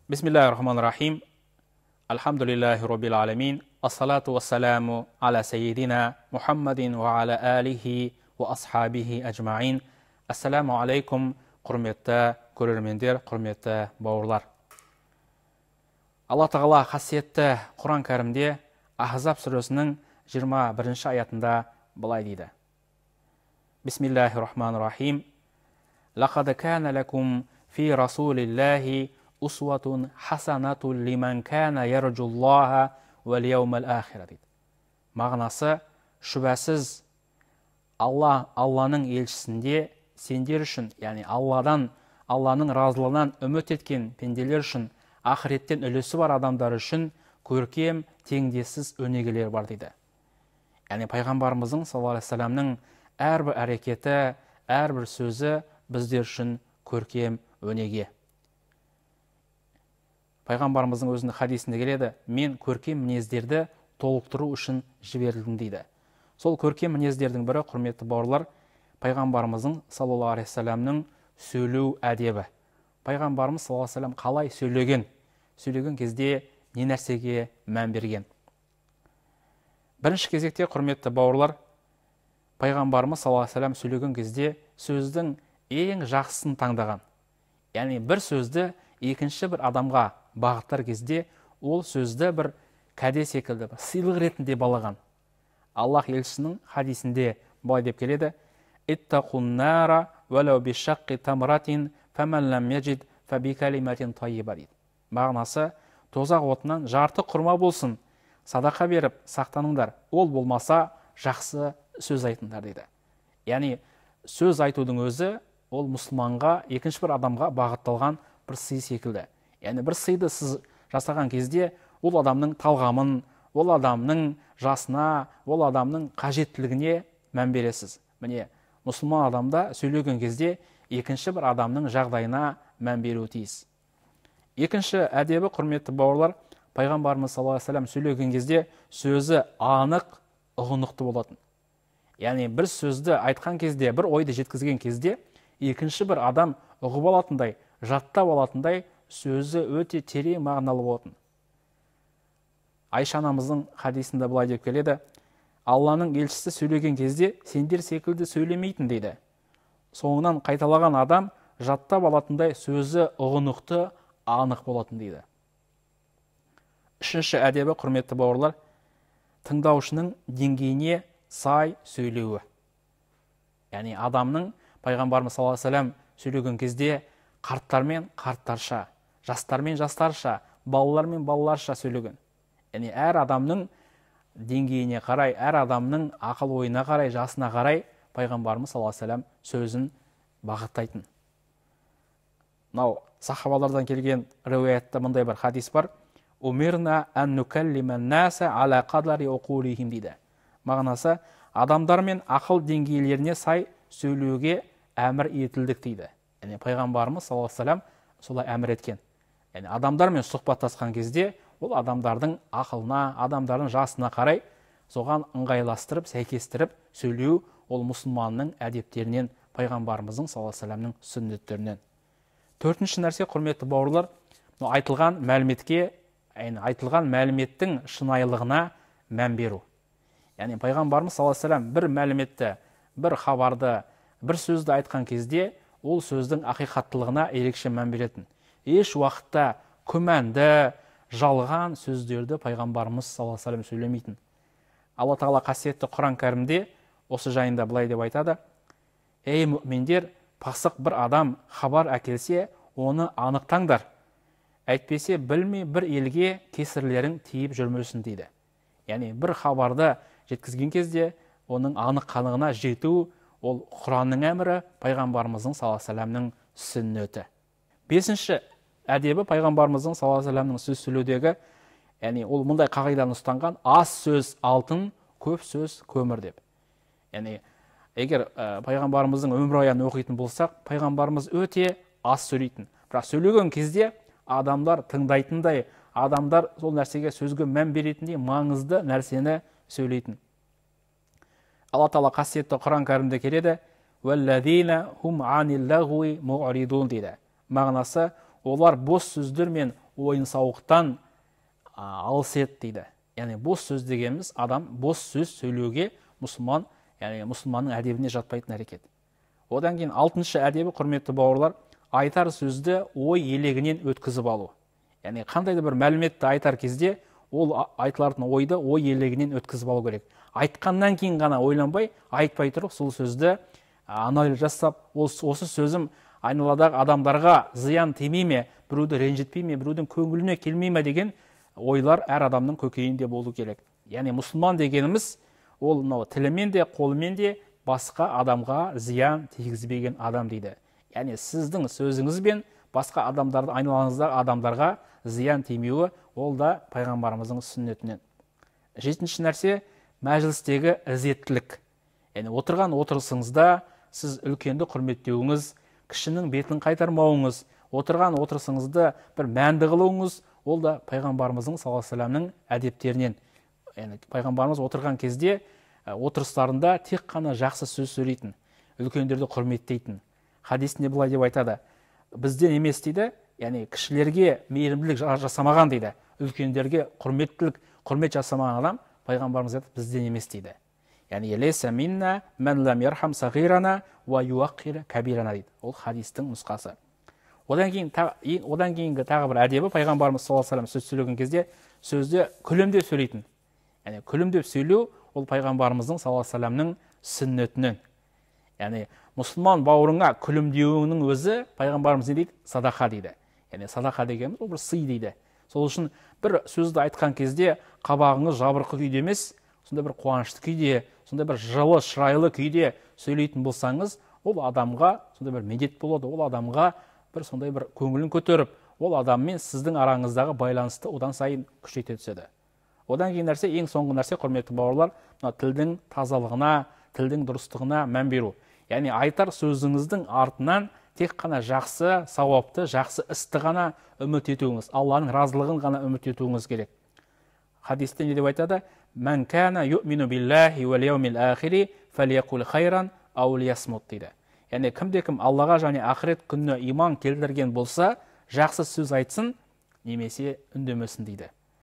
Бисмиллахи-рахмани-рахим. Альхамдулиллахи роббил аламин. Ассалату вассаламу аля сайидина Мухаммадин ва аля алихи ва асхабихи ажмаин. Ассаламу алейкум, құрметті көрермендер, құрметті бауырлар. Алла Тағала қасиетті Құран Кәрімде Ахзаб сүресінің 21 аятында былай дейді. Бисмиллахи-рахмани-рахим. Лақад кана лакум фи расулиллахи усватун хасанатун лиман кана яржуллаха уал яумал ахира дейді. Мағынасы, шүбәсіз Алла, Алланың елшісінде сендер үшін, яғни Алладан, Алланың разылығынан үміт еткен пенделер үшін, ақыреттен үлесі бар адамдар үшін көркем, теңдессіз өнегелер бар дейді. Яғни пайғамбарымыздың саллаллаху алейхи вассаламның әрбір әрекеті, әрбір сөзі біздер үшін көркем өнеге. Пайғамбарымыздың өзінің хадисінде келеді, мен көркем мінездерді толықтыру үшін жіберілдім дейді. Сол көркем мінездердің бірі, құрметті бауырлар, пайғамбарымыздың саллаллаху алейхи вассаламның сөйлеу әдебі. Пайғамбарымыз саллаллаху алейхи вассалам қалай сөйлеген, сөйлеген кезде не нәрсеге мән берген. Бірінші кезекте, құрметті бауырлар, пайғамбарымыз саллаллаху алейхи вассалам сөйлеген кезде сөздің ең жақсысын таңдаған. Яғни бір сөзді екінші бір адамға бағыттар кезде ол сөзді бір кәде секілді, бір сыйлық ретінде балаған. Аллах елшісінің хадисінде былай деп келеді: Иттақун нара уалау бишаққи тамратин фаман лам яжид фаби калиматин тайиба дейді. Мағынасы, тозақ отынан жарты құрма болсын, садақа беріп сақтаныңдар, ол болмаса жақсы сөз айтыңдар дейді. Яғни сөз айтудың өзі ол мұсылманға, екінші бір адамға бағытталған бір сый секілді. Яғни бір сыйды сіз жасаған кезде ол адамның талғамын, ол адамның жасына, ол адамның қажеттілігіне мән бересіз. Міне, мұсылман адамда сөйлеген кезде екінші бір адамның жағдайына мән беруі тиіс. Екінші әдебі, құрметті бауырлар, пайғамбарымыз саллаллаху алейхи вассалам сөйлеген кезде сөзі анық, ұғынықты болатын. Яғни бір сөзді айтқан кезде, бір ойды жеткізген кезде екінші бір адам ұғып алатындай, жаттап алатындай сөзі өте терең мағыналы болатын. Айша анамыздың хадисінде былай деп келеді: Алланың елшісі сөйлеген кезде сендер секілді сөйлемейтін дейді. Соңынан қайталаған адам жаттап алатындай сөзі ұғынықты, анық болатын дейді. Үшінші әдебі, құрметті бауырлар, тыңдаушының деңгейіне сай сөйлеуі. Яғни адамның, пайғамбарымыз саллаллаху алейхи вассалам сөйлеген кезде қарттармен қарттарша, жастармен жастарша, балалармен балаларша сөйлеген. Яғни әр адамның деңгейіне қарай, әр адамның ақыл ойына қарай, жасына қарай пайғамбарымыз саллаллаху алейхи вассалам сөзін бағыттайтын. Мынау сахабалардан келген риуаятта мындай бір хадис бар: Умирна ан нукаллима ан-наса ала қадари уқулихим дейді. Мағынасы, адамдармен ақыл деңгейлеріне сай сөйлеуге әмір етілдік дейді. Яғни пайғамбарымыз саллаллаху алейхи вассалам солай әмір еткен. Яғни адамдармен сұхбаттасқан кезде ол адамдардың ақылына, адамдардың жасына қарай соған ыңғайластырып, сәйкестіріп сөйлеу ол мұсылманның әдептерінен, пайғамбарымыздың саллаллаху алейхи вассаламның сүннеттерінен. Төртінші нәрсе, құрметті бауырлар, айтылған мәліметке, яғни айтылған мәліметтің шынайылығына мән беру. Яғни пайғамбарымыз саллаллаху алейхи вассалам бір мәліметті, бір хабарды, бір сөзді айтқан кезде ол сөздің ақиқаттылығына ерекше мән беретін. Еш уақытта күмәнді, жалған сөздерді пайғамбарымыз саллаллаху алейхи вассалам сөйлемейтін. Алла Тағала қасиетті Құран Кәрімде осы жайында былай деп айтады: Ей мүминдер, пасық бір адам хабар әкелсе, оны анықтаңдар. Әйтпесе білмей бір елге кесірлерің тиіп жүрмесін дейді. Яғни бір хабарды жеткізген кезде оның анық қанығына жету ол Құранның әмірі, пайғамбарымыздың саллаллаху алейхи вассаламның сүннеті. Бесінші әдебі, пайғамбарымыздың саллаллаху алейхи вассаламның сөз сөйлеудегі, яғни ол мындай қағиданы ұстанған: аз сөз алтын, көп сөз көмір деп. Яғни егер пайғамбарымыздың өмірбаянын оқитын болсақ, пайғамбарымыз өте аз сөйлейтін. Бірақ сөйлеген кезде адамдар тыңдайтындай, адамдар сол нәрсеге, сөзге мән беретіндей маңызды нәрсені сөйлейтін. Алла Тағала қасиетті Құран Кәрімде келеді: «Уәлләзина хум анил лағуи муъридун» дейді. Мағынасы, олар бос сөздер мен ойын сауықтан алыс ет дейді. Яғни бос сөз дегеніміз адам бос сөз сөйлеуге мұсылман, яғни мұсылманның әдебіне жатпайтын әрекет. Одан кейін алтыншы әдебі, құрметті бауырлар, айтар сөзді ой елегінен өткізіп алу. Яғни қандай да бір мәліметті айтар кезде ол айтылатын ойды ой елегінен өткізіп алу керек. Айтқаннан кейін ғана ойланбай, айтпай тұрып сол сөзді анализ жасап, осы сөзім айналадағы адамдарға зиян тимей ме, біреуді ренжітпей ме, біреудің көңіліне келмей ме деген ойлар әр адамның көкейінде болу керек. Яғни мұсылман дегеніміз ол мынау тілімен де қолымен де басқа адамға зиян тигізбеген адам дейді. Яғни сіздің сөзіңізбен басқа адамдарды, айналаңыздағы адамдарға зиян тимеуі, ол да пайғамбарымыздың сүннетінен. Жетінші нәрсе, мәжілістегі ізеттілік. Яғни отырған отырысыңызда сіз үлкенді құрметтеуіңіз, кішінің бетін қайтармауыңыз, отырған отырысыңызды бір мәнді қылуыңыз, ол да пайғамбарымыздың саллаллаху алейхи уассаламның әдептерінен. Яғни пайғамбарымыз отырған кезде отырыстарында тек қана жақсы сөз сөйлейтін, үлкендерді құрметтейтін. Хадисінде былай деп айтады: бізден емес дейді, яғни кішілерге мейірімділік жасамаған дейді, үлкендерге құрметтілік, құрмет жасамаған адам, пайғамбарымыз айтады, бізден емес дейді. Яғни лейса минна ман лам ярхам сағирана уа юаққир кабирана дейді. Ол хадистің нұсқасы. Одан кейін одан кейінгі тағы бір әдебі, пайғамбарымыз саллаллаху алейхи вассалам сөз сөйлеген кезде сөзді күлімдеп сөйлейтін. Яғни күлімдеп сөйлеу ол пайғамбарымыздың саллаллаху алейхи вассаламның сүннетінен. Яғни мұсылман бауырыңа күлімдеуіңнің өзі, пайғамбарымыз не дейді? Садақа дейді. Яғни садақа дегеніміз ол бір сый дейді. Сол үшін бір сөзді айтқан кезде қабағыңыз жабырқы күйде емес, сондай бір қуанышты күйде, сондай бір жылы, шырайлы күйде сөйлейтін болсаңыз, ол адамға сондай бір медет болады, ол адамға бір сондай бір көңілін көтеріп, ол адаммен сіздің араңыздағы байланысты одан сайын күшейте түседі. Одан кейін нәрсе, ең соңғы нәрсе, құрметті бауырлар, мына тілдің тазалығына, тілдің дұрыстығына мән беру. Яғни айтар сөзіңіздің артынан тек қана жақсы, сауапты, жақсы істі ғана үміт етуіңіз, Алланың разылығын ғана үміт етуіңіз керек. Хадисте не деп айтады? Мән кана юъмину биллахи уәл яумил ахири фәлиякул хайран ау лиясмут дейді. Яғни кімде-кім Аллаға және ақырет күніне иман келтірген болса, жақсы сөз айтсын, немесе үндемесін дейді.